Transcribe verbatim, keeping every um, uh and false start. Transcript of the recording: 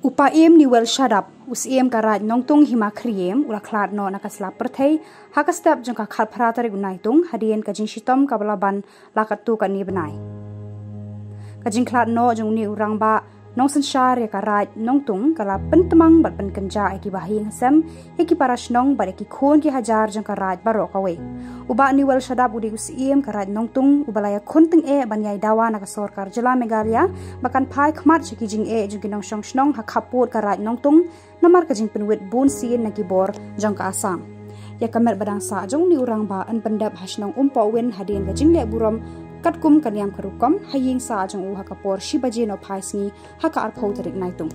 U Paiem Newell Shadap, u Siem ka Raid Nongtung Hima Khyriem, u la khlad noh na ka sla pyrthei ha ka step jong ka khatphra tarik u Naitung, hadien ka jingshitom kaba la ban la katto katne bnai. Ka jingkhlad noh jong une u rangbah nongsynshar ïa ka Raid Nongtung ka la pyntmang bad pynkynjah ïa ki bahaïing hasem, ïa ki parashnong bad ïa ki khun ki hajar jong ka Raid baroh kawei. U Bah Newell Shadap u dei u Siem ka Raid Nongtung uba la ïakhun tyngeh ban ïai dawa na ka sorkar jylla Meghalaya ba kan phai khmat sha ki jingeh jong ki nongshong shnong ha khappud ka Raid Nongtung, namar ka jingpynwit bunsien na ki bor jong ka Assam. Ïa ka met ba dang sah jong une u rangbah yn pyndep ha shnong Umpohwin hadien ka jingleh burom katkum ka niam ka rukom ha ïing sah jong u ha ka por shi baje nohphai sngi ha ka arphew tarik Naitung.